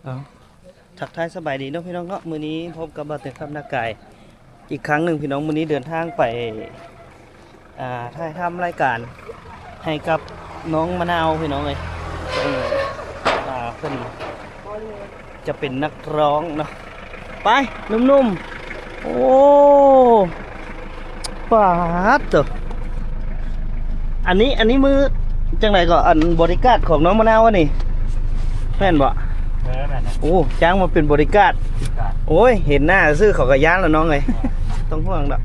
ເອົາ ທັກທາຍສະບາຍດີເນາະພີ່ນ້ອງເນາະ, ມື້ນີ້ພົບກັບບ່າວເຕັມຄຳນາກາຍອີກຄັ້ງໜຶ່ງພີ່ນ້ອງ. ມື້ນີ້ເດີນທາງໄປ ອ່າ ຖ່າຍທຳລາຍການໃຫ້ກັບນ້ອງມະນາວພີ່ນ້ອງເອີຍ. ເອີ ອ່າ ເພິ່ນຈະເປັນນັກຮ້ອງເນາະ. ໄປ ໜຸ່ມໆ. ໂອ້ ປາດໂທ້ ອັນນີ້ ອັນນີ້ມືຈັ່ງໃດກໍ ອັນບໍລິກາດຂອງນ້ອງມະນາວອັນນີ້ ແມ່ນບໍ່? ເອີ ແມ່ນແຫຼະ. ໂອ້ ຈ້າງມາເປັນບໍລິກາດ. ໂອ້ຍ ເຫັນໜ້າຊື່ເຂົາກໍຢ້ານລະນ້ອງເອີຍ. ເອີ ຕ້ອງຫ່ວງດອກ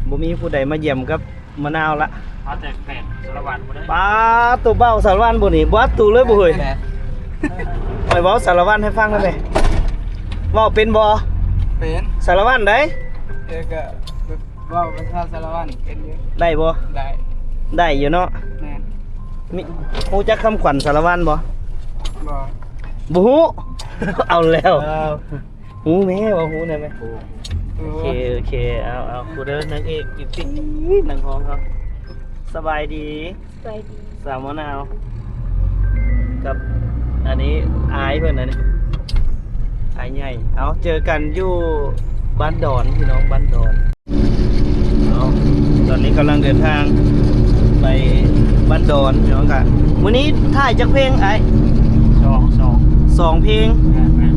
ບໍ່ມີຜູ້ໃດມາຢ້ຽມກັບມະນາວລະ. ມາແຕ່ແຂວງສາລະວັນພຸ້ນເດ້. ປາດໂທ້ ເວົ້າສາລະວັນບໍ່ນີ້? ບໍ່ອາຕູເລີຍບໍ່ເຮີ້ຍ? ແມ່ນ. ຂ້ອຍເວົ້າສາລະວັນໃຫ້ຟັງໄດ້ໄໝ? ເວົ້າເປັນບໍ່? ເປັນ. ສາລະວັນໃດ? ເອີ ກະເວົ້າພາສາສາລະວັນເປັນຢູ່. ໄດ້ບໍ່? ໄດ້. ໄດ້ຢູ່ເນາະ. ແມ່ນ. ມີ ຮູ້ຈັກຄຳຂວັນສາລະວັນບໍ່? ບໍ່. ບໍ່ຮູ້? ເອົາແລ້ວ. ເອີ ຮູ້ແມ້ ເວົ້າຮູ້ແດ່ແມ້. ໂອເຄ ໂອເຄ ເອົາ ເອົາ ຜູ້ເດີນນາງເອກອີກຕິ ນັກຮ້ອງເຮົາ. ສະບາຍດີ ສະບາຍດີ ສາວມະນາວ ກັບອັນນີ້ອາຍເພິ່ນ ອັນນີ້ອາຍໃຫຍ່. ເອົາ ເຈີກັນຢູ່ບ້ານດອນ ພີ່ນ້ອງ ບ້ານດອນ. ເອົາ ຕອນນີ້ກຳລັງເດີນທາງໄປບ້ານດອນພີ່ນ້ອງ. ກະມື້ນີ້ຖ່າຍຈັກເພງອ້າຍ? ສອງ ສອງ ສອງເພງ. ແມ່ນ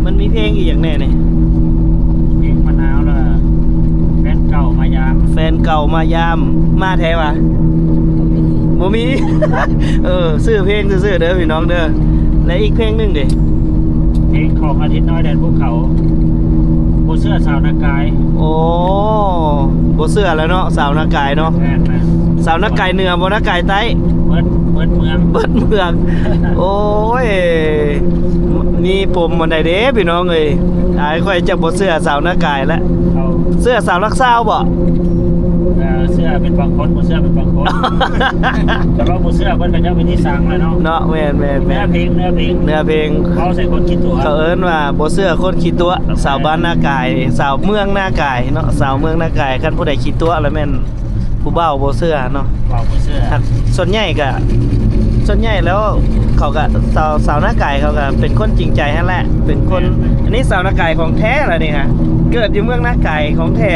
ໆ. ມັນມີເພງອີ່ຫຍັງແດ່ນີ້? ເພງມະນາວ ແລ້ວແຟນເກົ່າມາຢາມ. ແຟນເກົ່າມາຢາມ ມາແທ້ຫວາ? ບໍ່ມີ ບໍ່ມີ. ເອີ ຊື່ເພງຊື່ໆເດີພີ່ນ້ອງເດີ. ແລະອີກເພງໜຶ່ງເດ? ເພງຂອງອາທິດນ້ອຍແດນພູເຂົາ ບໍ່ເຊື່ອສາວນາກາຍ. ໂອ້ ບໍ່ເຊື່ອແລ້ວເນາະ ສາວນາກາຍເນາະ. ແມ່ນໆ. ສາວນາກາຍເໜືອບໍ່ ນາກາຍໃຕ້? ເບິດ ເບິດເມືອງ ເບິດເມືອງ. ໂອ້ຍ ມີປົມອັນໃດເດ້ພີ່ນ້ອງເອີຍ. ອ້າຍຂ້ອຍຈະບໍ່ເຊື່ອສາວນາກາຍແລ້ວ. ເອົາ ເຊື່ອສາວຫຼັກຊາວບໍ່? ເອີ ເຊື່ອເປັນບາງຄົນ ບໍ່ເຊື່ອເປັນບາງຄົນ. ແຕ່ວ່າບໍ່ເຊື່ອເພິ່ນກໍເຈົ້າວິທີສັງແຫຼະເນາະ. ເນາະ ແມ່ນໆໆ. ເນື້ອເພງ ເນື້ອເພງ ເນື້ອເພງ. ເວົ້າໃສ່ຄົນຂີ້ຕົວະ ເຂົາເອີ້ນວ່າບໍ່ເຊື່ອຄົນຂີ້ຕົວະ. ສາວບ້ານນາກາຍ ສາວເມືອງນາກາຍເນາະ ສາວເມືອງນາກາຍ. ຄັນຜູ້ໃດຂີ້ຕົວະລະແມ່ນ ຜູ້ບ່າວບໍ່ເຊື່ອເນາະ ບ່າວບໍ່ເຊື່ອ. ສ່ວນໃຫຍ່ກະ ສ່ວນໃຫຍ່ແລ້ວເຂົາກະ ສາວ ສາວນາກາຍເຂົາກະເປັນຄົນຈິງໃຈຫັ້ນແຫຼະ ເປັນຄົນ. ອັນນີ້ສາວນາກາຍຂອງແທ້ລະນີ້ຮະ ເກີດຢູ່ເມືອງນາກາຍຂອງແທ້.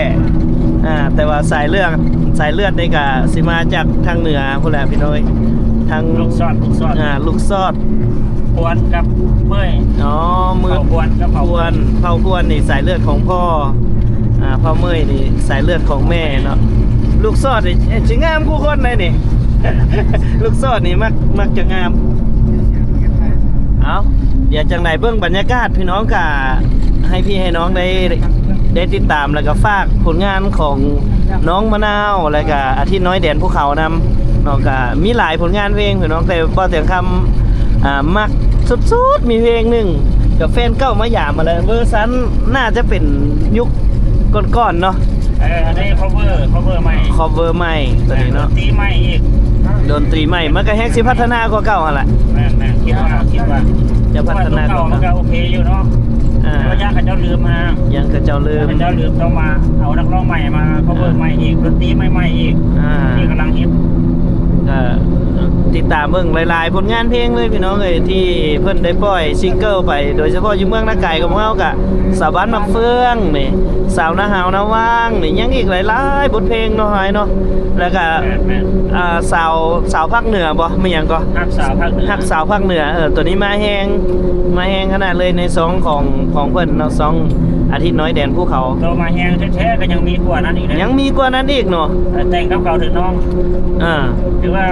ອ່າ ແຕ່ວ່າສາຍເລືອດ ສາຍເລືອດນີ້ກະຊິມາຈາກທາງເໜືອພຸ້ນແຫຼະພີ່ນ້ອງເອີຍ. ທາງລູກຊອດ ລູກຊອດ ອ່າ ລູກຊອດ ພວນກັບເມີຍ. ອໍ ເມືອງ ເຜົ່າພວນກັບເຜົ່າ ພວນ ເຜົ່າພວນນີ້ສາຍເລືອດຂອງພໍ່ ອ່າ ພໍ່ເມີຍນີ້ສາຍເລືອດຂອງແມ່ເນາະ. ລູກຊອດນີ້ຊິງາມຄູ່ຄົນໃດນີ້ ລູກຊອດນີ້ມັກ ມັກຈະງາມ. ເອົາ ດຽວຈັ່ງໃດເບິ່ງບັນຍາກາດພີ່ນ້ອງ ກະໃຫ້ພີ່ໃຫ້ນ້ອງໄດ້ ໄດ້ຕິດຕາມ ແລ້ວກະຝາກຜົນງານຂອງນ້ອງມະນາວ ແລ້ວກະອາທິດນ້ອຍແດນພູເຂົານຳເນາະ. ກະມີຫຼາຍຜົນງານເພງພີ່ນ້ອງ ແຕ່ບໍ່ແຕ່ງຄຳ ອ່າ ມັກສຸດໆ ມີເພງໜຶ່ງ ກະແຟນເກົ່າມາຢາມຫັ້ນແຫຼະ ເວີຊັນໜ້າຈະເປັນຍຸກກ່ອນໆເນາະ. ເອີ ອັນນີ້ cover cover ໃໝ່ cover ໃໝ່ຕົວນີ້ເນາະ ດນຕີໃໝ່ອີກ ດນຕີໃໝ່ ມັນກະແຮງຊິພັດທະນາກວ່າເກົ່າຫັ້ນແຫຼະ. ແມ່ນໆ ຄິດວ່າ ຄິດວ່າ ຈະພັດທະນາກວ່າເກົ່າ ມັນກະໂອເຄຢູ່ເນາະ. ອ່າ ແຕ່ວ່າຢ້ານເຂົາເຈົ້າລືມຫັ້ນນະ ຢ້ານເຂົາເຈົ້າລືມ ເຂົາເຈົ້າລືມ ຕ້ອງມາເອົານັກຮ້ອງໃໝ່ມາ cover ໃໝ່ອີກ ດນຕີໃໝ່ໆອີກ. ອ່າ ນີ້ກຳລັງຮິດ ກະຕິດຕາມເບິ່ງຫຼາຍໆຜົນງານເພງເລີຍພີ່ນ້ອງເອີຍ ທີ່ເພິ່ນໄດ້ປ່ອຍຊິງເກີລໄປ ໂດຍສະເພາະຢູ່ເມືອງນາກາຍຂອງເຮົາກະ ສາວບ້ານໝາກເຟືອງນີ້ ສາວນາຫາວນາຫວ່າງນີ້ ຍັງອີກຫຼາຍໆບົດເພງເນາະ ອ້າຍເນາະ. ແລ້ວກະ ແມ່ນໆ ອ່າ ສາວ ສາວພາກເໜືອບໍ່ ມີຫຍັງກໍ ຮັກສາວພາກເໜືອ ຮັກສາວພາກເໜືອ. ເອີ ຕົວນີ້ມາແຮງ ມາແຮງຂະໜາດເລີຍໃນຊ່ອງຂອງ ຂອງເພິ່ນເນາະ ຊ່ອງອາທິດນ້ອຍແດນພູເຂົາ. ໂຕມາແຮງແທ້ໆ ກໍຍັງມີກວ່ານັ້ນອີກເດ້ ຍັງມີກວ່ານັ້ນອີກເນາະ. ເອີ ແຕ່ງກັບເຂົາຖືກນ້ອງ ອ່າ ຖືວ່າ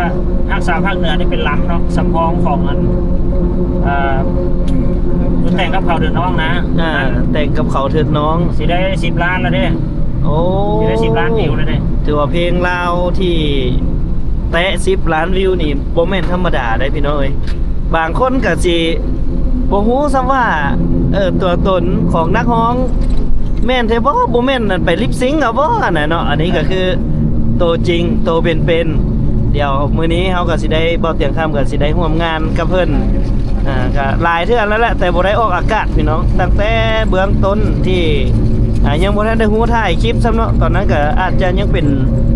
ຮັກສາພາກເໜືອນີ້ເປັນລຳເນາະ ສຳຮອງຂອງອັນ ເອີ ແຕ່ງກັບເຂົາຖືກນ້ອງນະ. ອ່າ ແຕ່ງກັບເຂົາຖືກນ້ອງ ຊິໄດ້ສິບລ້ານແລ້ວເດ້. ໂອ້ ຊິໄດ້ສິບລ້ານວິວແລ້ວເດ້. ຖືວ່າເພງລາວທີ່ແຕະສິບລ້ານວິວນີ້ບໍ່ແມ່ນທຳມະດາເດ້ພີ່ນ້ອງເອີຍ. ບາງຄົນກະຊິບໍ່ຮູ້ຊ້ຳວ່າ ເອີ ຕົວຕົນຂອງນັກຮ້ອງແມ່ນແທ້ບໍ່ ບໍ່ແມ່ນ ອັນໄປລິບຊິງເອົາບໍ່ຫັ້ນນະເນາະ. ອັນນີ້ກະຄືໂຕຈິງ ໂຕເປັນໆ. ດຽວມື້ນີ້ເຮົາກະຊິໄດ້ ບ່າວຕຽງຄຳກະຊິໄດ້ຮ່ວມງານກັບເພິ່ນ ອ່າ ກະຫຼາຍເທື່ອແລ້ວແຫຼະ ແຕ່ບໍ່ໄດ້ອອກອາກາດພີ່ນ້ອງ. ຕັ້ງແຕ່ເບື້ອງຕົ້ນທີ່ ອ່າ ຍັງບໍ່ທັນໄດ້ຮູ້ຖ່າຍຄລິບຊ້ຳເນາະ ຕອນນັ້ນກະອາດຈະຍັງເປັນ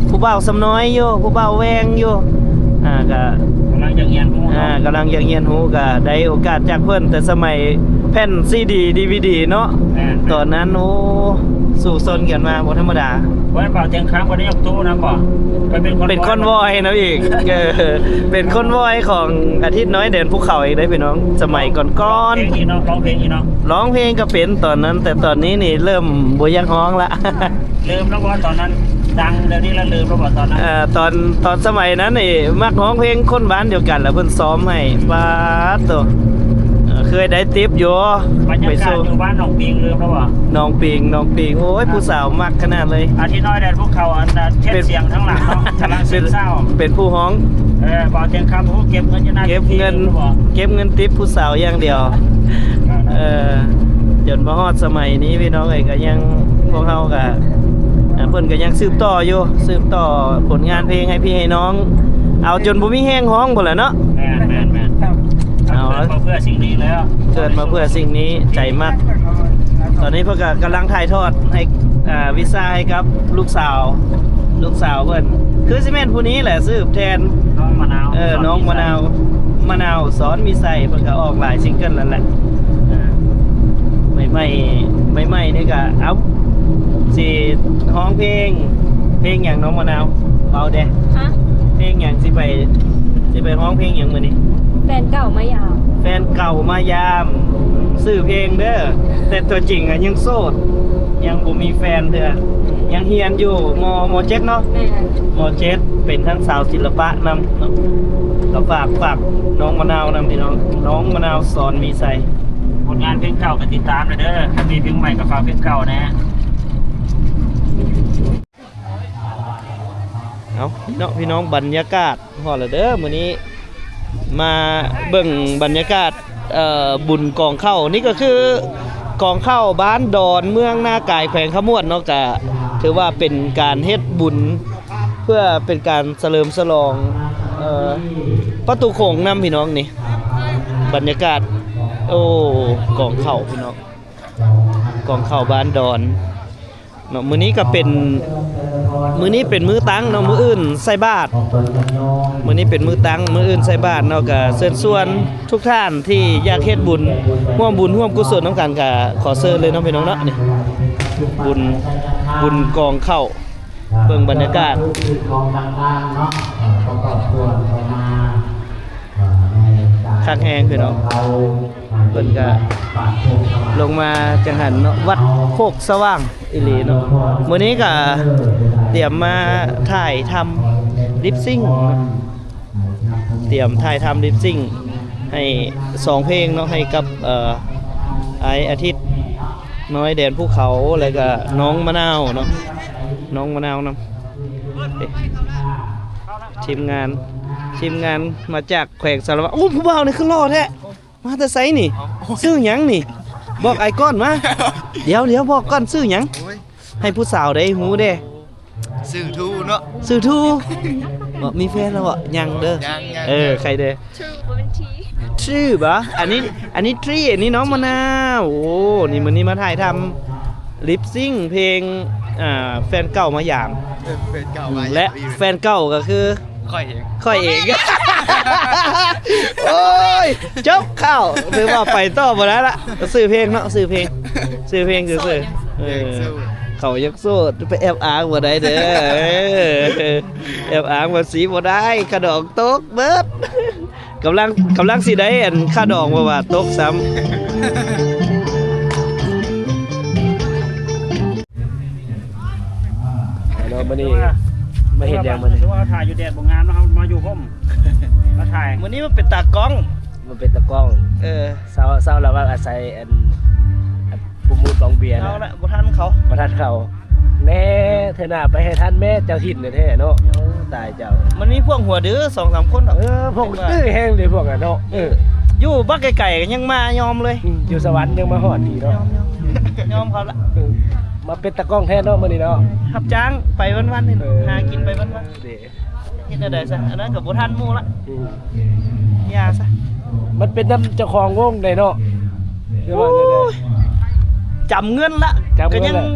ຜູ້ບ່າວຊຳນ້ອຍຢູ່ ຜູ້ບ່າວແວງຢູ່ ອ່າ ກະ ຢາກຮຽນຮູ້ ອ່າ ເນາະ ກຳລັງຢາກຮຽນຮູ້ ກໍໄດ້ໂອກາດຈາກເພິ່ນແຕ່ສະໄໝແຜ່ນຊີດີ ດີວີດີເນາະ. ແມ່ນໆ ຕອນນັ້ນ ໂອ້ ສູ້ຊົນກັນມາບໍ່ທຳມະດາ. ບໍ່ແມ່ນບ່າວທຽງຄຳບໍ່ໄດ້ຍົກຕູ້ນຳບໍ່? ເປັນຄອນວອຍນຳອີກ. ເອີ ເປັນຄອນວອຍຂອງອາທິດນ້ອຍແດນພູເຂົາອີກເດ້ພີ່ນ້ອງ ສະໄໝກ່ອນໆ. ຮ້ອງເພງອີກເນາະ ຮ້ອງເພງອີກເນາະ. ຮ້ອງເພງກໍເປັນຕອນນັ້ນ ແຕ່ຕອນນີ້ນີ້ເລີ່ມບໍ່ຢາກຮ້ອງລະ. ລືມແລ້ວບໍ່ຕອນນັ້ນ? ດັງແລ້ວນີ້ລະ ລືມແລ້ວບໍ່ຕອນນັ້ນ? ເອີ ຕອນ ຕອນສະໄໝນັ້ນນີ້ມັກຮ້ອງເພງຄົນບ້ານດຽວກັນ ແລ້ວເພິ່ນຊ້ອມໃຫ້. ປາດໂຕ ເອີ ເຄີຍໄດ້ຕິບຢູ່. ບັນຍາກາດຢູ່ບ້ານໜອງປິງ ລືມແລ້ວບໍ່? ໜອງປິງ ໜອງປິງ ໂອ້ຍ ຜູ້ສາວມັກຂະໜາດເລີຍ. ອາທິດນ້ອຍແດນພູເຂົາ ອັນ ເປັນສຽງທາງຫຼັງເນາະ ເປັນ ເປັນຜູ້ຮ້ອງ. ເອີ ບ່າວທຽງຄຳ ໂອ້ ເກັບເງິນຢູ່ໜ້າເວທີ ເກັບເງິນ ເກັບເງິນຕິບຜູ້ສາວຢ່າງດຽວ. ເອີ ຈົນມາຮອດສະໄໝນີ້ພີ່ນ້ອງເອີຍ ກໍຍັງ ພວກເຮົາກໍ ອ່າ ເພິ່ນກໍຍັງສືບຕໍ່ຢູ່ ສືບຕໍ່ຜົນງານເພງໃຫ້ພີ່ໃຫ້ນ້ອງ ເອົາຈົນບໍ່ມີແຮງຮ້ອງພຸ້ນແຫຼະເນາະ. ແມ່ນໆໆ ເອົາ ເກີດມາເພື່ອສິ່ງນີ້ແລ້ວ ເກີດມາເພື່ອສິ່ງນີ້ ໃຈມັກ. ຕອນນີ້ເພິ່ນກໍກຳລັງຖ່າຍທອດໃຫ້ ອ່າ ວິຊາໃຫ້ກັບລູກສາວ ລູກສາວເພິ່ນ ຄືຊິແມ່ນຜູ້ນີ້ແຫຼະສືບແທນ ນ້ອງມະນາວ ເອີ ນ້ອງມະນາວ ມະນາວ ສອນມີໄຊ. ເພິ່ນກໍອອກຫຼາຍຊິງເກິນແລ້ວແຫຼະ. ອ່າ ໃໝ່ໆ ໃໝ່ໆນີ້ກໍ ເອົາ ຊິຮ້ອງເພງ ເພງຫຍັງນ້ອງມະນາວ? ເວົ້າແດ່. ຮະ? ເພງຫຍັງ ຊິໄປ ຊິໄປຮ້ອງເພງຫຍັງມື້ນີ້? ແຟນເກົ່າມາຢາມ ແຟນເກົ່າມາຢາມ. ຊື່ເພງເດີ ແຕ່ຕົວຈິງອະຍັງໂສດ ຍັງບໍ່ມີແຟນເທື່ອ ຍັງຮຽນຢູ່ ມ ມ.ເຈັດ ເນາະ. ແມ່ນ ມ.ເຈັດ ເປັນທັງສາວສິລະປະນຳເນາະ. ກໍຝາກ ຝາກນ້ອງມະນາວນຳພີ່ນ້ອງ ນ້ອງມະນາວ ສອນມີໄຊ. ຜົນງານເພງເກົ່າກໍຕິດຕາມແດ່ເດີ ຄັນມີເພງໃໝ່ກໍຝາກເພງເກົ່າແດ່. ເອົາເນາະ ພີ່ນ້ອງ ບັນຍາກາດຮອດແລ້ວເດີ. ມື້ນີ້ມາເບິ່ງບັນຍາກາດ ເອີ ບຸນກອງເຂົ້າ. ນີ້ກໍຄືກອງເຂົ້າບ້ານດອນ ເມືອງນາກາຍ ແຂວງຄຳມ່ວນເນາະ. ກະຖືວ່າເປັນການເຮັດບຸນ ເພື່ອເປັນການສະເຫຼີມສະຫຼອງ ເອີ ປະຕູໂຂງນຳ ພີ່ນ້ອງ. ນີ້ບັນຍາກາດ ໂອ້ ກອງເຂົ້າ ພີ່ນ້ອງ ກອງເຂົ້າບ້ານດອນເນາະ. ມື້ນີ້ກໍເປັນ ມື້ນີ້ເປັນມື້ຕັ້ງເນາະ ມື້ອື່ນໃສ່ບາດ. ມື້ນີ້ເປັນມື້ຕັ້ງ ມື້ອື່ນໃສ່ບາດເນາະ. ກໍເຊີນຊວນທຸກທ່ານທີ່ຢາກເຮັດບຸນ ຮ່ວມບຸນຮ່ວມກຸສົນນຳກັນ ກໍຂໍເຊີນເລີຍເນາະ ພີ່ນ້ອງເນາະ. ນີ້ບຸນ ບຸນກອງເຂົ້າ ເບິ່ງບັນຍາກາດ ຄືຂອງຕ່າງໆເນາະ ເອີ ປະກອບສ່ວນເຂົ້າມາ ເອີ ໃນການ ຄັກແຮງພີ່ນ້ອງ. ເພິ່ນກະລົງມາຈັ່ງຫັ້ນເນາະ ວັດໂຄກສະຫວ່າງອີ່ຫຼີເນາະ. ມື້ນີ້ກະຕຽມມາຖ່າຍທຳລິບຊິງເນາະ ຕຽມຖ່າຍທຳລິບຊິງໃຫ້ສອງເພງເນາະ ໃຫ້ກັບ ເອີ ອ້າຍອາທິດ ນ້ອຍແດນພູເຂົາ ແລ້ວກະນ້ອງມະນາວເນາະ ນ້ອງມະນາວນຳ. ເອີ ທີມງານ ທີມງານມາຈາກແຂວງສາລະວັນ. ໂອ້ ຜູ້ບ່າວນີ້ຄືຫຼໍ່ແທ້ ມາແຕ່ໃສນີ້? ເອົ້າ ຊື່ຫຍັງນີ້? ບອກອ້າຍກ່ອນມາ. ດຽວໆ ບອກກ່ອນ ຊື່ຫຍັງ? ໂອ້ຍ ໃຫ້ຜູ້ສາວໄດ້ຮູ້ເດ້. ຊື່ທູເນາະ ຊື່ທູ. ເນາະ ມີແຟນແລ້ວບໍ່? ຍັງເດີ. ຍັງໆ ເອີ ຍັງ ໃຄເດີ. ທູບໍ່ແມ່ນທີ ທູບໍ? ອັນນີ້ ອັນນີ້ທີ ອັນນີ້ນ້ອງມະນາວ. ໂອ້ ນີ້ມື້ນີ້ມາຖ່າຍທຳລິບຊິງເພງ ອ່າ ແຟນເກົ່າມາຢາມ. ເອີ ແຟນເກົ່າມາຢາມ ແລະ ແຟນເກົ່າກໍຄື ຂ້ອຍເອງ ຂ້ອຍເອງ. ໂອ້ຍ ຈົບຂ່າວ ຖືວ່າໄປຕໍ່ບໍ່ໄດ້ລະ. ຊື່ເພງເນາະ ຊື່ເພງ ຊື່ເພງຊື່ໆ. ເອີ ເຂົາຍັງໂສດ ໄປແອບອ້າງບໍ່ໄດ້ເດີ. ເອີ ແອບອ້າງແບບຊີ້ບໍ່ໄດ້ ຂະດອງຕົກເບິດ. ກຳລັງ ກຳລັງຊິໄດ້ອັນຄ່າດອງ ເພາະວ່າຕົກຊ້ຳ. ເນາະ ມື້ນີ້ມາເຮັດຫຍັງມື້ນີ້? ຖືວ່າເຮົາຖ່າຍຢູ່ແດດບໍ່ງາມເນາະ ເຮົາມາຢູ່ຮົ່ມ ມາຖ່າຍ. ມື້ນີ້ມາເປັນຕາກ້ອງ ມາເປັນຕາກ້ອງ. ເອີ ເຊົາ ເຊົາລະວ່າອາໄສອັນ ອັນ ໂປຣໂມດກອງເບຍນະ. ເອົາລະ ບໍ່ທັນເຂົາ ບໍ່ທັນເຂົາ. ແນ່ ເທື່ອໜ້າໄປໃຫ້ທັນແມ້ ເຈົ້າຖິ່ນແທ້ໆເນາະ. ໂອ້ ຕາຍເຈົ້າ ມັນມີພວກຫົວດື້ສອງສາມຄົນດອກ. ເອີ ພວກດື້ແຮງເດ້ພວກນັ້ນເນາະ. ເອີ ຢູ່ບັກໄກໆກໍຍັງມາຍອມເລີຍ. ອືມ ຢູ່ສະຫວັນຍັງມາຮອດພີ້ເນາະ. ຍອມ ຍອມ ຍອມເຂົາລະ. ເອີ ມາເປັນຕາກ້ອງແທນເນາະມື້ນີ້ເນາະ. ຮັບຈ້າງໄປວັນໆນີ້. ເອີ ຫາກິນໄປວັນໆ. ເດ້ ເຮັດແນວໃດຊະ ອັນນັ້ນກໍບໍ່ທັນໝູ່ລະ. ອືມ ຢ່າຊະ ມັນເປັນນຳເຈົ້າຂອງວົງໃດເນາະ. ໂອ້ຍ ຈຳເງິນລະ ຈຳເງິນລະ ກໍຍັງ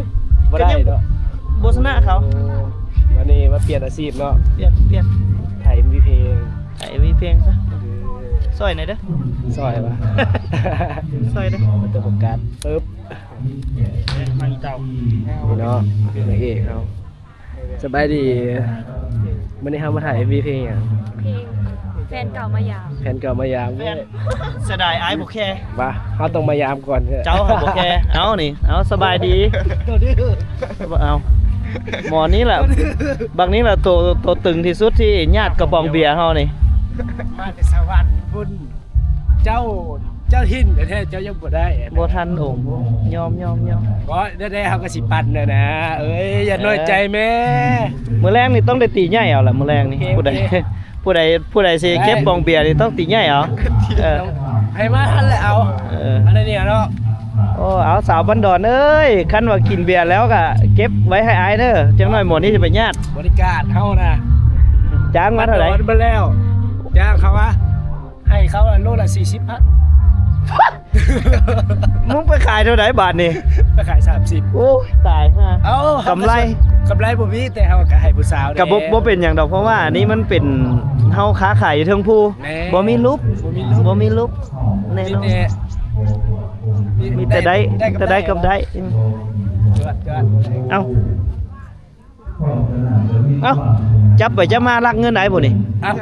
ບໍ່ໄດ້ເນາະ ບໍ່ຊະນະເຂົາ. ໂອ້ ວັນນີ້ມາປ່ຽນອາຊີບເນາະ. ປ່ຽນ ປ່ຽນ ຖ່າຍເອັມວີເພງ. ເອັມວີເພງຊະ ຊ່ອຍໜ່ອຍເດີ ຊ່ອຍວ່າ ຊ່ອຍເດີ ເປີດໂອກາດ ປຶບ ມາອີເຕົາ ນີ້ເນາະ ນາງເອກເຮົາ ສະບາຍດີ ມື້ນີ້ເຮົາມາຖ່າຍເອັມວີເພງຫຍັງ? ເພງ ເອີ ແຟນເກົ່າມາຢາມ ແຟນເກົ່າມາຢາມ ເສຍດາຍອ້າຍບໍ່ແຄ ວ່າເຮົາຕ້ອງມາຢາມກ່ອນ ເຈົ້າຫາບໍ່ແຄ ເອົານີ້ ເອົາ ສະບາຍດີ ເອົາ ໝໍນີ້ແຫຼະ ບັກນີ້ແຫຼະໂຕ ໂຕຕຶງທີ່ສຸດທີ່ຍາດກະປ໋ອງເບຍເຮົານີ້ ມາແຕ່ສະຫວັນພຸ້ນ ເຈົ້າ ເຈົ້າຖິ່ນແທ້ໆ ເຈົ້າຍັງບໍ່ໄດ້ ບໍ່ທັນອົງ ຍອມ ຍອມ ຍອມ ບໍ່ໄດ້ ເຮົາກໍຊິປັ່ນແລ້ວນະ ເອີຍ ຢ່ານ້ອຍໃຈແມ້ ເອີ ມື້ແລງນີ້ຕ້ອງໄດ້ຕີໃຫຍ່ເອົາລະ ມື້ແລງນີ້ ໂອເຄ ຜູ້ໃດ ໂອເຄ ຜູ້ໃດ ຜູ້ໃດຊິເກັບປ໋ອງເບຍນີ້ຕ້ອງຕີໃຫຍ່ເອົາ ເອີ ໃຜມາທັນແຫຼະເອົາ ເອີ ອັນນີ້ເນາະ ໂອ້ ເອົາ ສາວບ້ານດອນເອີຍ ຄັນວ່າກິນເບຍແລ້ວກໍເກັບໄວ້ໃຫ້ອ້າຍເດີ ຈັກໜ້ອຍໝໍນີ້ຊິໄປຍາດ ບໍລິການເຮົານະ ຈ້າງມາເທົ່າໃດ? ບ້ານດອນເບິດແລ້ວ ຈ້າງເຂົາວ່າ ໃຫ້ເຂົາໂລລະສີ່ສິບພັນ ມຶງໄປຂາຍເທົ່າໃດບາດນີ້? ໄປຂາຍສາມສິບ ໂອ້ຍ ຕາຍຫ່າ ເອົາ ກຳໄລ ກຳໄລບໍ່ມີ ແຕ່ເຮົາກໍໃຫ້ຜູ້ສາວແດ່ ກໍບໍ່ ບໍ່ເປັນຫຍັງດອກ ເພາະວ່າອັນນີ້ມັນເປັນ ເຮົາຄ້າຂາຍຢູ່ເທິງພູ ແມ່ນ ບໍ່ມີຫຼຸບ ບໍ່ມີຫຼຸບ ບໍ່ມີຫຼຸບ ແນ່ນອນ ມີແຕ່ ມີແຕ່ໄດ້ ໄດ້ ໄດ້ກຳໄລ ໄດ້ກຳໄລ ອືມ ຈວດ ຈວດ ເອົ້າ ເອົ້າ ຈັບໄປຈັບມາລັກເງິນອ້າຍບໍ່ນີ້? ເອົ້າ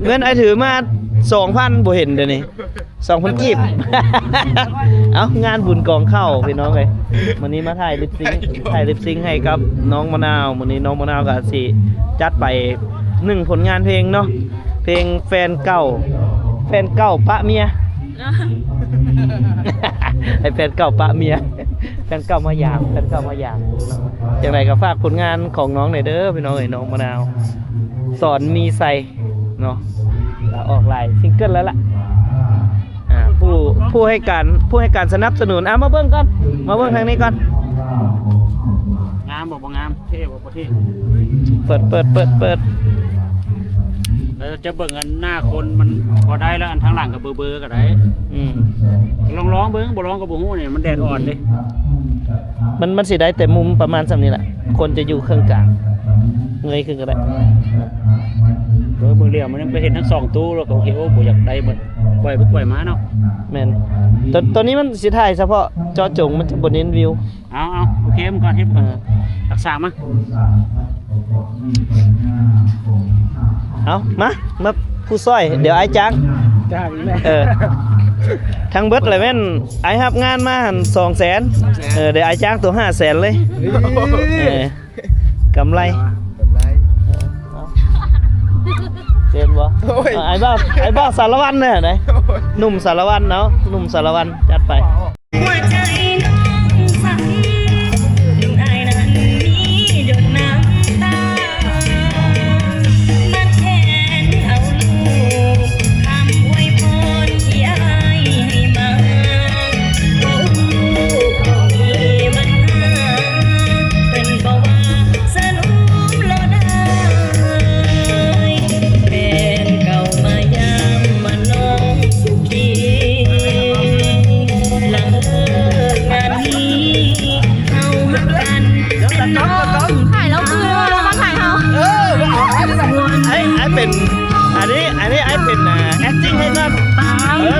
ເງິນອ້າຍຖືມາສອງພັນ ບໍ່ເຫັນເດນີ້ ສອງພັນກີບ ເອົ້າ ງານບຸນກອງເຂົ້າພີ່ນ້ອງເອີຍ ມື້ນີ້ມາຖ່າຍລິບຊິງ ຖ່າຍລິບຊິງໃຫ້ກັບນ້ອງມະນາວ ມື້ນີ້ນ້ອງມະນາວກໍຊິຈັດໄປໜຶ່ງຜົນງານເພງເນາະ ເພງແຟນເກົ່າ ແຟນເກົ່າປະເມຍ ໃຫ້ແຟນເກົ່າປະເມຍ ແຟນເກົ່າມາຢາມ ແຟນເກົ່າມາຢາມ ຈັ່ງໃດກໍຝາກຜົນງານຂອງນ້ອງແດ່ເດີພີ່ນ້ອງເອີຍ ນ້ອງມະນາວ ສອນມີໄຊເນາະ ອອກຫຼາຍຊິງເກິນແລ້ວລະ ອ່າ ຜູ້ ຜູ້ໃຫ້ການ ຜູ້ໃຫ້ການສະໜັບສະໜູນ ອ່າ ມາເບິ່ງກ່ອນ ມາເບິ່ງທາງນີ້ກ່ອນ ງາມບໍ່ ບໍ່ງາມ ເທ່ບໍ່ ບໍ່ເທ່ ເປີດ ເປີດ ເປີດ ເປີດ ແລ້ວຈະເບິ່ງອັນໜ້າຄົນມັນພໍໄດ້ແລ້ວ ອັນທາງຫຼັງກໍເບີໆກໍໄດ້ ອືມ ລອງໆເບິ່ງ ບໍ່ລອງກໍບໍ່ຮູ້ນີ້ ມັນແດດອ່ອນເດ້ ມັນ ມັນຊິໄດ້ແຕ່ມຸມປະມານສ່ຳນີ້ແຫຼະ ຄົນຈະຢູ່ເຄິ່ງກາງ ເງີຍຂຶ້ນກໍໄດ້ ເອີ ເບິ່ງແລ້ວມັນຍັງໄປເຫັນທັງສອງຕູ້ ແລ້ວກໍໂອເຄ ໂອ້ ບໍ່ຢາກໄດ້ໝົດ ປ່ອຍໄປປ່ອຍມາເນາະ ແມ່ນ ໂຕ ໂຕນີ້ມັນຊິຖ່າຍສະເພາະເຈາະຈົງ ມັນຈະບໍ່ເນັ້ນວິວ ເອົາ ເອົາ ໂອເຄ ມັນກ່ອນ ເຮັດມັນກ່ອນ ເອີ ຮັກສາມາ ເອົາ ມາ ມາຜູ້ຊ່ອຍ ດຽວອ້າຍຈ້າງ ຈ້າງແຫຼະ ເອີ ທັງເບິດລະແມ່ນອ້າຍຮັບງານມາຫັ້ນສອງແສນ ສອງແສນ ເອີ ດຽວອ້າຍຈ້າງໂຕຫ້າແສນເລີຍ ເອີ ກຳໄລ ກຳໄລ ເອີ ເອົາ ເຫັນບໍ່? ໂອ້ຍ ເອີ ອ້າຍບ່າວ ອ້າຍບ່າວສາລະວັນເດ້ ໂອ້ຍ ໜຸ່ມສາລະວັນເນາະ ໜຸ່ມສາລະວັນ ຈັດໄປ. ຫົວใจน้องสั่น ดวงอ้ายนั้นมีหยดน้ำตา มาแทนเอาลูกคำอวยพรที่อ้ายให้มา บ่ฮู้บ่มีปัญหา เพิ่นบ่ว่า สนมรอได้ แฟนเก่ามายามมาน้องสุขี หลังเลิกงานนี้ เฮาฮักกันเป็นน้อง ถ่ายแล้วคือว่ามาถ่ายเฮา เออ ไอ้ ไอ้เป็น อันนี้ อันนี้ไอ้เป็น อ่า acting ให้ก่อน เออ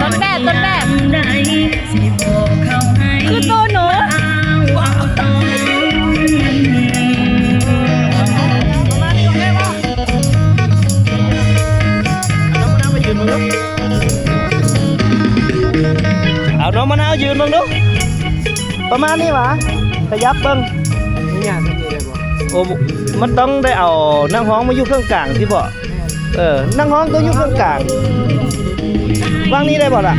ต้นแบบ ต้นแบบ คือโตหนู เอาน้องมะนาวยืนเบิ่งดู ประมาณนี้หวา ขยับเบิ่ง นี่ยากจังเลยบ่ โอ้ มันต้องได้เอานักฮ้องมาอยู่เครื่องกลางสิบ่ เออ นักฮ้องต้องอยู่เครื่องกลาง วางนี้ได้บ่ล่ะ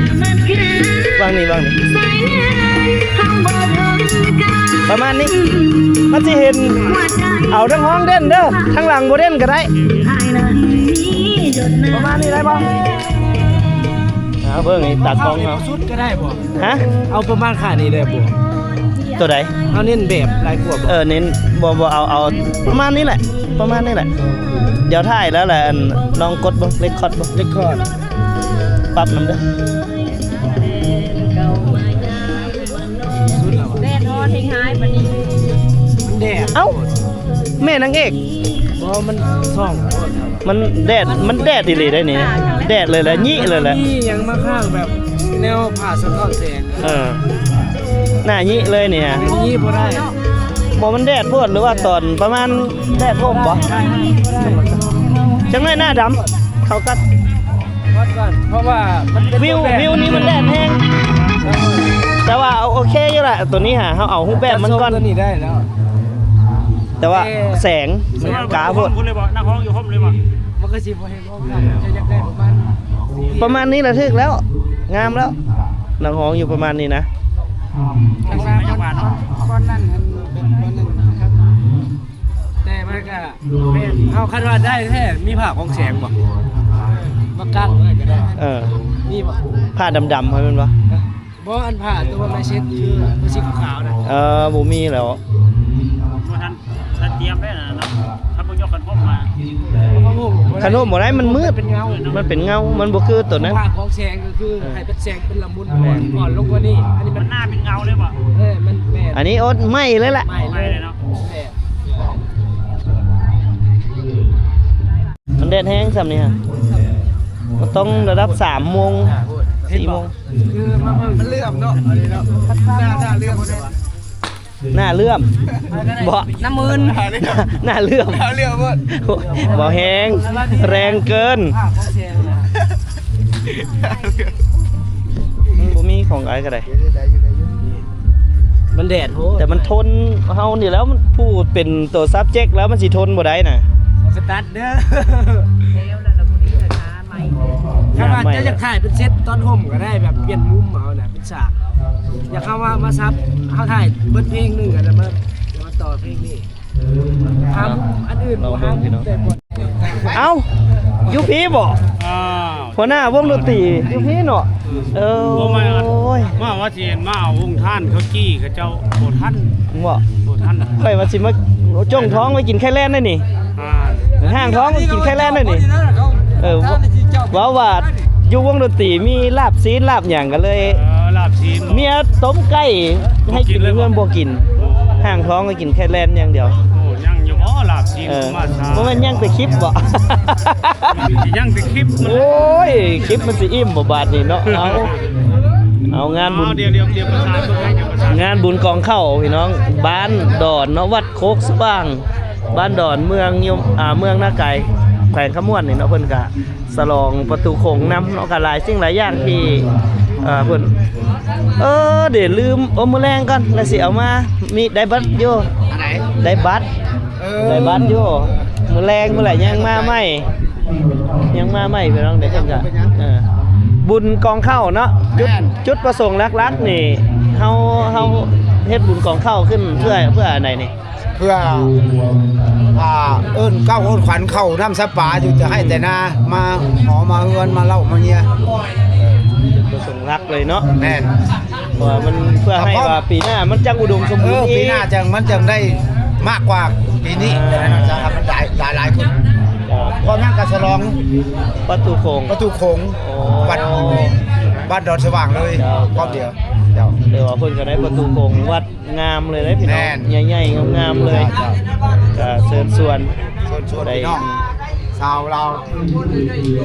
วางนี้ วางนี้ ประมาณนี้ มันสิเห็น เอานักฮ้องเด่นเด้อ ทางหลังบ่เด่นก็ได้ ประมาณนี้ได้บ่ เอาเบิ่งไอ้ตากล้องเฮา สุดก็ได้บ่ ฮะ เอาประมาณค่านี้ได้บ่ ตัวใด เอาเน้นแบบหลายกว่าบ่ เออ เน้น บ่ บ่ เอา เอาประมาณนี้แหละ ประมาณนี้แหละ เดี๋ยวถ่ายแล้วแหละ อัน ลองกดเบิ่ง record เบิ่ง record ปรับนำเด้อ สุดแล้วอะ แดดฮ้อนแฮงหายปานนี้ มันแดด เอ้า ແມ່ນນາງເອກ ບໍ່ ມັນສ່ອງໂພດ ມັນແດດ ມັນແດດອີ່ຫຼີໄດ໋ນີ້ ແດດເລີຍແຫຼະ ຍິເລີຍແຫຼະ ມີຫຍັງມາຂ້າງແບບແນວຜ້າສະທ້ອນແສງ ເອີ ໜ້າຍິເລີຍນີ້ ຍິບໍ່ໄດ້ ບໍ່ ມັນແດດໂພດ ຫຼືວ່າຕອນປະມານແດດຮົ່ມບໍ່ ຈັກໜ້ອຍໜ້າດຳ ເຂົາກໍ ວັດກ່ອນ ເພາະວ່າມັນເປັນ ວິວ ແບບ ວິວນີ້ມັນແດດແຮງ ແຕ່ວ່າເອົາໂອເຄຢູ່ລະ ໂຕນີ້ຫາ ເຮົາເອົາຮູບແບບມັນກ່ອນ ຈະສົ່ງໂຕນີ້ໄດ້ແລ້ວ ແຕ່ວ່າແສງມັນກາໂພດ ພຸ້ນເລີຍບໍ່? ນັກຮ້ອງຢູ່ຮົ່ມເລີຍບໍ່? ມັນກໍຊິບໍ່ເຫັນ ເຈົ້າຢາກໄດ້ປະມານ ປະມານນີ້ລະຖືກແລ້ວ ງາມແລ້ວ ນັກຮ້ອງຢູ່ປະມານນີ້ນະ ຂ້າງໜ້າບ່ອນ ບ່ອນນັ້ນ ອັນ ບ່ອນນັ້ນນະຄັບ ແຕ່ມັນກະແມ່ນ ເຮົາຄັນວ່າໄດ້ແທ້ ມີຜ້າຂອງແສງບໍ່? ມາກາງໄວ້ກໍໄດ້ ເອີ ມີບໍ່? ຜ້າດຳໆຫັ້ນແມ່ນບໍ່? ບໍ່ ອັນຜ້າຕົວລາຍເຊັນ ຄື ຄືສີຂາວໆນະ ເອີ ບໍ່ມີແລ້ວ ບໍ່ທັນ ທັນຕຽມໄດ້ນະເນາະ ຄັນບໍ່ຍົກຄັນຮົ່ມມາ ຄັນຮົ່ມບໍ່ໄດ້ ມັນມືດ ມັນເປັນເງົາ ມັນເປັນເງົາ ມັນບໍ່ຄືຕົວນັ້ນ ຜ້າຂອງແສງກໍຄື ເອີ ໃຫ້ເປັນແສງເປັນລະມຸນກ່ອນ ກ່ອນລົງກວ່ານີ້ ອັນນີ້ມັນ ມັນໜ້າເປັນເງົາເລີຍບໍ່? ເອີ ມັນແມ່ນ ອັນນີ້ໂອດ ໄໝ້ເລີຍລະ ໄໝ້ເລີຍເນາະ ແມ່ນ ມັນແດດແຮງຊ່ຳນີ້ຫະ ກໍຕ້ອງລະດັບສາມໂມງ ສີ່ໂມງ ຄືມາເບິ່ງ ມັນເຫຼື້ອມເນາະ ອັນນີ້ເນາະ ໜ້າ ໜ້າເຫຼື້ອມ ໜ້າເຫຼື້ອມ ບໍ່ ນ້ຳມື່ນ ໜ້າເຫຼື້ອມ ໜ້າເຫຼື້ອມ ບໍ່ແຮງ ແຮງເກີນ ມັນບໍ່ມີຂອງອ້າຍກໍໄດ້ ມັນແດດໂພດ ແຕ່ມັນທົນ ເຮົານີ້ແລ້ວ ມັນຜູ້ເປັນໂຕ subject ແລ້ວ ມັນຊິທົນບໍ່ໄດ້ນະ ສະຕັດເດີ ຄັນວ່າເຈົ້າຢາກຖ່າຍເປັນເຊັດຕອນຮົ່ມກໍໄດ້ ແບບປ່ຽນມຸມເອົານະ ເປັນສາກ ຢາກເຮົາວ່າມາຊັບ ເຮົາຖ່າຍເບິດເພງໜຶ່ງ ແລ້ວມາ ແລ້ວມາຕໍ່ເພງນີ້ ຫາມຸມອັນອື່ນ ລອງເບິ່ງພີ່ນ້ອງ ແຕ່ບໍ່ ເອົ້າ ຢູ່ພີ້ບໍ່? ອ້າວ ຫົວໜ້າວົງດົນຕີຢູ່ພີ້ເນາະ ເອີ ບໍ່ ມາ ໂອ້ຍ ມາວ່າຊິມາເອົາວົງທ່ານເຂົາຈີ້ ເຂົາເຈົ້າບໍ່ທັນ ບໍ່ ບໍ່ທັນ ຂ້ອຍວ່າຊິມາຈົ່ງທ້ອງໄວ້ກິນໄຂ່ແລນໄດ໋ນີ້ ອ່າ ຫ້າງທ້ອງໄວ້ກິນໄຂ່ແລນໄດ໋ນີ້ ເອີ ເວົ້າວ່າຢູ່ວົງດົນຕີມີລາບຊີ້ນລາບຫຍັງກໍເລີຍ ເອີ ລາບຊີ້ນ ເມຍຕົ້ມໄກ່ໃຫ້ກິນ ບໍ່ກິນເລີຍ ເຮືອນບໍ່ກິນ ໂອ້ ຫ້າງທ້ອງກໍກິນໄຂ່ແລນຢ່າງດຽວ ໂອ້ ຍັງຢູ່ບໍ່ລາບຊີ້ນ ເອີ ມາຊ້າ ບໍ່ແມ່ນຍັງແຕ່ຄລິບບໍ່? ຍັງແຕ່ຄລິບ ໂອ້ຍ ຄລິບມັນຊິອີ່ມບໍ່ບາດນີ້ເນາະ ເອົາ ເອົາງານບຸນ ເອົາ ດຽວ ດຽວ ດຽວປະສານເບິ່ງໃຫ້ ດຽວປະສານ ງານບຸນກອງເຂົ້າພີ່ນ້ອງ ບ້ານດອນເນາະ ວັດໂຄກສະຫວ່າງ ບ້ານດອນ ເມືອງຍົມ ອ່າ ເມືອງນາກາຍ ແຂວງຄຳມ່ວນນີ້ເນາະ ເພິ່ນກະສະຫຼອງປະຕູຂົງນຳເນາະ ກະຫຼາຍສິ່ງຫຼາຍຢ່າງທີ່ ເອີ ເພິ່ນ ເອີ ເດ ລືມ ໂອ້ ມື້ແລງກ່ອນ ແລ້ວຊິເອົາມາ ມີ ໄດ້ບັດຢູ່ ອັນໃດ? ໄດ້ບັດ ເອີ ໄດ້ບັດຢູ່ ມື້ແລງພຸ້ນແຫຼະ ຍັງມາໃໝ່ ຍັງມາໃໝ່ ພີ່ນ້ອງເດ້ ເພິ່ນກະ ເອີ ບຸນກອງເຂົ້າເນາະ ຈຸດ ແມ່ນ ຈຸດປະສົງຫຼັກໆນີ້ ເຮົາ ເຮົາເຮັດບຸນກອງເຂົ້າຂຶ້ນເພື່ອ ເພື່ອອັນໃດນີ້? ເພື່ອ ອ່າ ເອີ້ນເກົ້າເອີ້ນຂວັນເຂົ້ານ້ຳສັບປາ ຢູ່ແຕ່ໄຮ່ແຕ່ນາ ມາຫໍມາເຮືອນ ມາເຫຼົ້າມາເຍຍ ຈຸດປະສົງຫຼັກເລີຍເນາະ ແມ່ນ ເພາະວ່າມັນເພື່ອໃຫ້ວ່າປີໜ້າມັນຈັ່ງອຸດົມສົມບູນອີກ ເອີ ປີໜ້າຈັ່ງ ມັນຈັ່ງໄດ້ມາກກວ່າປີນີ້ ເອີ ແຕ່ນັ້ນຈະ ມັນຫຼາຍ ຫຼາຍໆຂຶ້ນ ເຈົ້າ ພ້ອມນັ້ນກໍສະຫຼອງປະຕູຂົງ ປະຕູຂົງ ໂອ້ ວັດ ບ້ານດອນສະຫວ່າງເລີຍ ເຈົ້າ ພ້ອມດຽວ ເຈົ້າ ເອີ ວ່າເພິ່ນກໍໄດ້ປະຕູຂົງວັດ ງາມເລີຍເດ້ພີ່ນ້ອງ ແມ່ນ ໃຫຍ່ໆງາມໆເລີຍ ເຈົ້າ ເຈົ້າ ກໍເຊີນຊວນ ເຊີນຊວນ ໄດ້ ພີ່ນ້ອງຊາວລາວ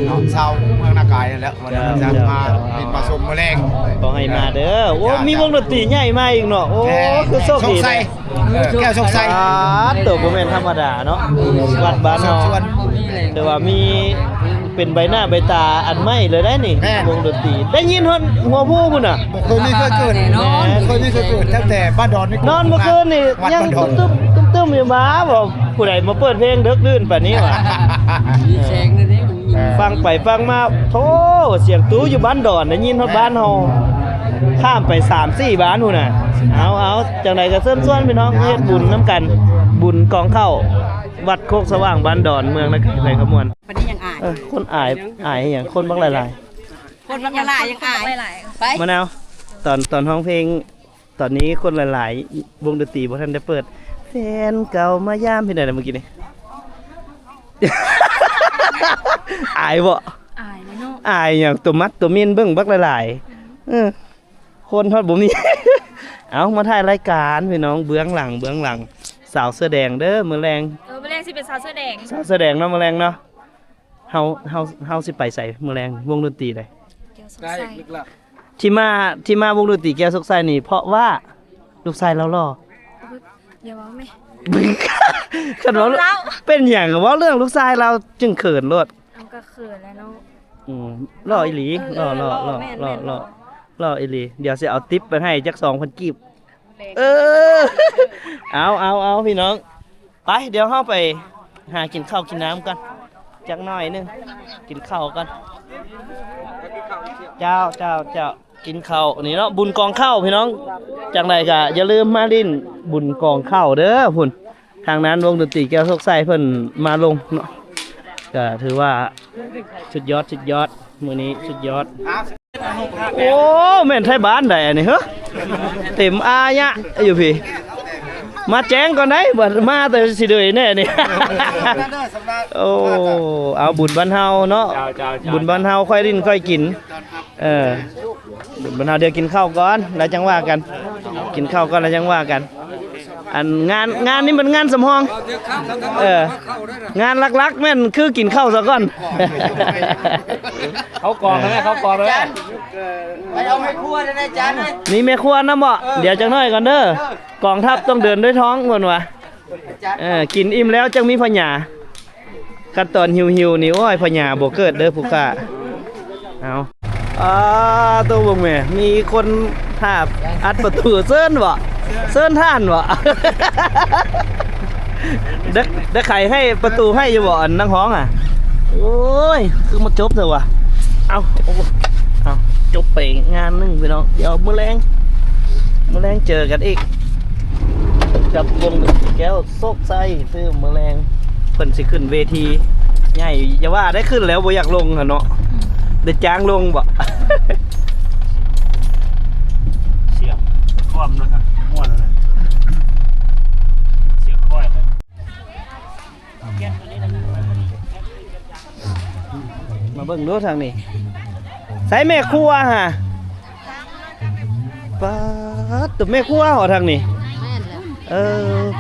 ເນາະ ຊາວເມືອງນາກາຍນັ້ນແຫຼະ ເຈົ້າ ວ່າຈະ ເຈົ້າ ມາ ເຈົ້າ ບິນມາຊົມມື້ແລງ ຂໍໃຫ້ມາເດີ ໂອ້ ເຈົ້າ ມີວົງດົນຕີໃຫຍ່ມາອີກເນາະ ໂອ້ ແມ່ນ ຄືໂຊກດີ ສົງໄຊ ເອີ ແກ້ວສົງໄຊ ອ່າ ໂຕບໍ່ແມ່ນທຳມະດາເນາະ ວັດບ້ານເຮົາ ເຊີນຊວນ ແຕ່ວ່າມີ ເປັນໃບໜ້າໃບຕາອັນໃໝ່ເລີຍໄດ໋ນີ້ ແມ່ນ ວົງດົນຕີ ໄດ້ຍິນຮອດຫົວພູພຸ້ນນະ ບໍ່ເຄີຍມີເຄີຍເກີດ ແນ່ນອນ ບໍ່ເຄີຍມີເຄີຍເກີດ ຕັ້ງແຕ່ບ້ານດອນນີ້ ນອນເມື່ອຄືນນີ້ ວັດ ຍັງ ບ້ານດອນ ຕຶ້ມໆ ຕຶ້ມໆ ຢູ່ ມາວ່າຜູ້ໃດມາເປີດເພງເດິກດື່ນປານນີ້ຫວາ ມີແສງເດ້ ເອີ ຟັງໄປຟັງມາ ໂທ້ ສຽງຕູຢູ່ບ້ານດອນ ໄດ້ຍິນຮອດ ແມ່ນ ບ້ານເຮົາ ຂ້າມໄປສາມສີ່ບ້ານພຸ້ນນະ ເອົາ ເອົາ ຈັ່ງໃດກໍເຊີນຊວນພີ່ນ້ອງເຮັດບຸນນຳກັນ ບຸນກອງເຂົ້າ ວັດໂຄກສະຫວ່າງ ບ້ານດອນ ເມືອງນາກາຍ ແຂວງຄຳມ່ວນ. ບັດນີ້ຍັງອາຍ ເອີ ຄົນອາຍ ອາຍຫຍັງ ຄົນບັກຫຼາຍໆ ຄົນບັກຫຼາຍໆ ຍັງອາຍ ໄປ ມະນາວ ຕອນ ຕອນຮ້ອງເພງ ຕອນນີ້ຄົນຫຼາຍໆ ວົງດົນຕີບໍ່ທັນໄດ້ເປີດ ແຟນເກົ່າມາຢາມ ເຮັດແນວໃດມື້ກີ້ນີ້ ອາຍບໍ່? ອາຍເນາະ ອາຍຫຍັງ ຕົວມັກຕົວມິນເບິ່ງບັກຫຼາຍໆ ເອີ ຄົນຮອດບໍ່ມີ ເອົາ ມາຖ່າຍລາຍການພີ່ນ້ອງ ເບື້ອງຫຼັງ ເບື້ອງຫຼັງ ສາວເສື້ອແດງເດີ ມື້ແລງ. ເອີ ມື້ແລງຊິເປັນສາວເສື້ອແດງ. ສາວເສື້ອແດງເນາະ ມື້ແລງເນາະ. ເຮົາ ເຮົາ ເຮົາຊິໄປໃສມື້ແລງ ວົງດົນຕີໃດ? ແກ້ວໂຊກໄຊ. ທີ່ມາ ທີ່ມາວົງດົນຕີແກ້ວໂຊກໄຊນີ້ ເພາະວ່າລູກຊາຍລາວຫຼໍ່. ຢ່າເວົ້າແມ່. ຄັນເວົ້າ ເປັນຫຍັງເວົ້າເລື່ອງລູກຊາຍລາວຈຶ່ງເຂີນໂລດ. ເອົາ ກໍເຂີນແຫຼະເນາະ. ອືມ ຫຼໍ່ອີ່ຫຼີ. ເອີ ຫຼໍ່ ເອີ ຫຼໍ່ ຫຼໍ່ ແມ່ນ ຫຼໍ່ ຫຼໍ່ ຫຼໍ່ອີ່ຫຼີ. ດຽວຊິເອົາຕິບໄປໃຫ້ຈັກສອງພັນກີບ. ເອີ ເອົາ ເອົາ ເອົາ ພີ່ນ້ອງ. ໄປ ດຽວເຮົາໄປຫາກິນເຂົ້າກິນນ້ຳກ່ອນ ຈັກໜ້ອຍໜຶ່ງ ກິນເຂົ້າກ່ອນ. ເຈົ້າ ເຈົ້າ ເຈົ້າ ກິນເຂົ້ານີ້ເນາະ ບຸນກອງເຂົ້າພີ່ນ້ອງ. ຈັ່ງໃດກໍຢ່າລືມມາຫຼິ້ນບຸນກອງເຂົ້າເດີພຸ້ນ. ທາງນັ້ນວົງດົນຕີແກ້ວໂຊກໄຊເພິ່ນມາລົງເນາະ ກໍຖືວ່າສຸດຍອດ ສຸດຍອດ ມື້ນີ້ສຸດຍອດ. ໂອ້ ແມ່ນໄທບ້ານໃດອັນນີ້ເຮີ ເຕັມອາຍະຢູ່ພີ້. ມາແຈ້ງກ່ອນໄດ໋ ບັດມາແຕ່ຊິເດີຍແນ່ນີ້. ໂອ້ ເອົາ ບຸນບ້ານເຮົາເນາະ. ເຈົ້າ ເຈົ້າ ເຈົ້າ ບຸນບ້ານເຮົາ ຄ່ອຍຫຼິ້ນຄ່ອຍກິນ. ເອີ ບຸນບ້ານເຮົາ ດຽວກິນເຂົ້າກ່ອນ ແລ້ວຈັ່ງວ່າກັນ. ກິນເຂົ້າກ່ອນ ແລ້ວຈັ່ງວ່າກັນ. ອັນງານ ງານນີ້ມັນງານສຳຮອງ. ເອີ ງານຫຼັກໆແມ່ນຄືກິນເຂົ້າສາກ່ອນ. ເຂົ້າກອງແລ້ວແມ່ ເຂົ້າກອງແລ້ວແມ່. ໄປເອົາແມ່ຄົວໄດ້ຈານເອີຍ. ມີແມ່ຄົວນຳບໍ່? ເອີ ດຽວຈັກໜ້ອຍກ່ອນເດີ. ເອີ ກອງທັບຕ້ອງເດີນດ້ວຍທ້ອງເພິ່ນວ່າ. ເອີ ກິນອີ່ມແລ້ວຈັ່ງມີພະຍາ. ຄັນຕອນຫິວໆນີ້ ໂອ້ຍ ພະຍາບໍ່ເກີດເດີຜູ້ຂ້າ. ເອົາ ອ່າ ໂຕເບິ່ງແມ້ ມີຄົນຫາບອັດປະຕູ. ເຊີນບໍ? ເຊີນທ່ານບໍ? ໄດ້ ໄດ້ໄຂໃຫ້ປະຕູໃຫ້ຢູ່ບໍ ອັນນັກຮ້ອງອະ? ໂອ້ຍ ຄືມາຈົບແທ້ວະ. ເອົາ ໂອ້ ເອົາ ຈົບໄປງານໜຶ່ງພີ່ນ້ອງ. ດຽວມື້ແລງ ມື້ແລງເຈີກັນອີກ ກັບວົງດນຕີແກ້ວໂຊກໄຊ. ຄືມື້ແລງເພິ່ນຊິຂຶ້ນເວທີໃຫຍ່. ຢ່າວ່າໄດ້ຂຶ້ນແລ້ວ ບໍ່ຢາກລົງຫັ້ນເນາະ. ໄດ້ຈ້າງລົງບໍ? ສຽງຄວາມແລ້ວກໍມ່ວນແລ້ວນະ ສຽງຄ່ອຍ. ມາເບິ່ງດູທາງນີ້ ໃສແມ່ຄົວຫາ? ປາດ ໂຕແມ່ຄົວເຫາະທາງນີ້. ແມ່ນແລ້ວ. ເອີ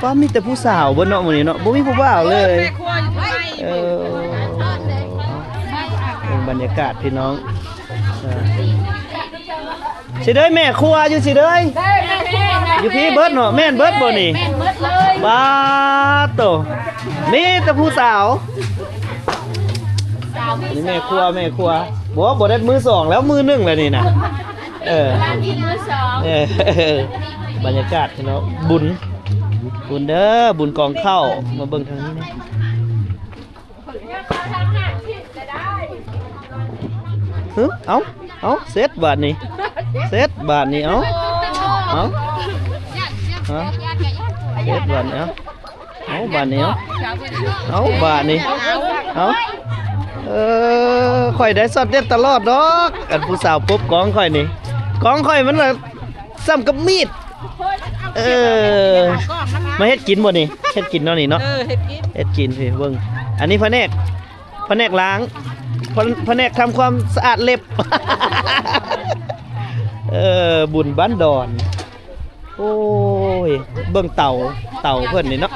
ປ້າ ມີແຕ່ຜູ້ສາວເບິດເນາະມື້ນີ້ເນາະ ບໍ່ມີຜູ້ບ່າວເລີຍ. ເອີ ເບິ່ງບັນຍາກາດພີ່ນ້ອງ. ເອີ ຊິເດີຍ ແມ່ຄົວຢູ່ຊິເດີຍ ຢູ່ພີ້ເບິດເນາະ. ແມ່ນເບິດບໍ່ນີ້? ແມ່ນເບິດເລີຍ. ປາດໂຕ ມີແຕ່ຜູ້ສາວ. ນີ້ແມ່ຄົວ ແມ່ຄົວ. ບໍ່ ບໍ່ໄດ້ມື້ສອງແລ້ວ ມື້ໜຶ່ງແລ້ວນີ້ນະ. ເອີ ເອີ ບັນຍາກາດເນາະ ບຸນ ບຸນເດີ ບຸນກອງເຂົ້າ. ມາເບິ່ງທາງນີ້ແນ່. ຫຶ ເອົ້າ ເອົ້າ ເສັດບາດນີ້ ເສັດບາດນີ້. ເອົ້າ ເອົ້າ ເອົ້າ ເສັດບາດນີ້. ເອົ້າ ເອົ້າ ບາດນີ້ ເອົ້າ ເອົ້າ ບາດນີ້ ເອົ້າ ເອີ ຂ້ອຍໄດ້ຊັອດເດັດຕະຫຼອດດອກ. ອັນຜູ້ສາວປົບກ້ອງຂ້ອຍນີ້ ກ້ອງຂ້ອຍມັນລະສ່ຳກັບມີດ. ເອີ ມາເຮັດກິນບໍ່ນີ້? ເຮັດກິນເນາະນີ້ເນາະ. ເອີ ເຮັດກິນ ເຮັດກິນ. ເພິ່ນເບິ່ງ ອັນນີ້ພະແນກ ພະແນກລ້າງ ພະ ພະແນກທຳຄວາມສະອາດເລັບ. ເອີ ບຸນບ້ານດອນ. ໂອ້ຍ ເບິ່ງເຕົາ ເຕົາເພິ່ນນີ້ເນາະ.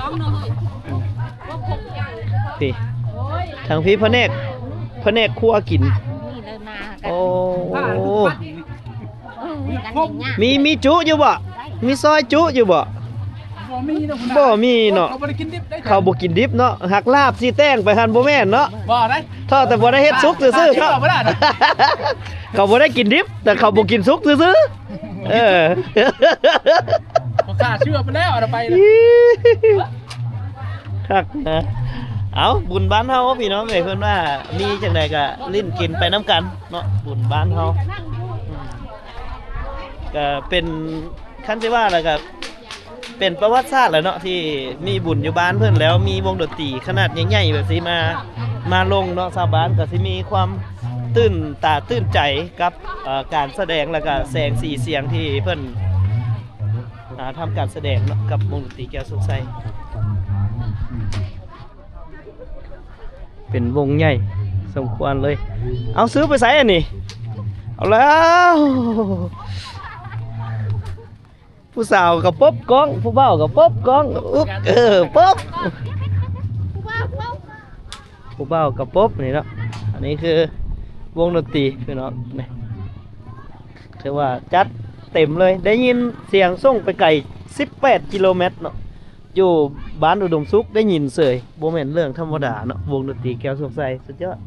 ພີ້ ທາງພີ້ພະແນກ ພະແນກຄົວກິນ. ໂອ້ ມີ ມີຈຸຢູ່ບໍ່? ມີຊອຍຈຸຢູ່ບໍ່? ບໍ່ມີເນາະ ບໍ່ມີເນາະ. ເຂົາບໍ່ໄດ້ກິນດິບເດ້ ເຂົາບໍ່ກິນດິບເນາະ. ຫັກລາບຊີ້ແຕ່ງໄປຫັ້ນບໍ່ແມ່ນເນາະ. ບໍ່ໄດ້ ເທົ່າແຕ່ບໍ່ໄດ້ເຮັດສຸກຊື່ໆເນາະ. ເຂົາບໍ່ໄດ້ກິນດິບ ແຕ່ເຂົາບໍ່ກິນສຸກຊື່ໆ. ເອີ ບໍ່ກ້າເຊື່ອໄປແລ້ວ ເອົາໄປ ຄັກນະ. ເອົ້າ ບຸນບ້ານເຮົາພີ່ນ້ອງເອີຍ ເພິ່ນວ່າມີຈັ່ງໃດກໍຫຼິ້ນກິນໄປນຳກັນເນາະ ບຸນບ້ານເຮົາ. ອືມ ກໍເປັນ ຄັນຊິວ່າແລ້ວກໍເປັນປະຫວັດສາດແຫຼະເນາະ ທີ່ມີບຸນຢູ່ບ້ານເພິ່ນ ແລ້ວມີວົງດົນຕີຂະໜາດໃຫຍ່ໆແບບຊີ້ມາ ມາລົງເນາະ. ຊາວບ້ານກໍຊິມີຄວາມຕື່ນຕາຕື່ນໃຈກັບ ເອີ ການສະແດງ ແລ້ວກໍແສງສີສຽງທີ່ເພິ່ນ ອ່າ ທຳການສະແດງເນາະ ກັບວົງດົນຕີແກ້ວໂຊກໄຊ. ເປັນວົງໃຫຍ່ສົມຄວນເລີຍ. ເອົາ ຊື້ໄປໃສອັນນີ້? ເອົາແລ້ວ ຜູ້ສາວກໍປົບກ້ອງ ຜູ້ບ່າວກໍປົບກ້ອງ ອຸບ ເອີ ປົບ ຜູ້ບ່າວກໍປົບນີ້ເນາະ. ອັນນີ້ຄືວົງດົນຕີພີ່ນ້ອງ ນີ້ ຖືວ່າຈັດເຕັມເລີຍ. ໄດ້ຍິນສຽງສົ່ງໄປໄກສິບແປດກິໂລແມັດເນາະ ຢູ່ບ້ານອຸດົມສຸກໄດ້ຍິນເສີຍ. ບໍ່ແມ່ນເລື່ອງທຳມະດາເນາະ ວົງດົນຕີແກ້ວໂຊກໄຊ ສຸດຍອດ.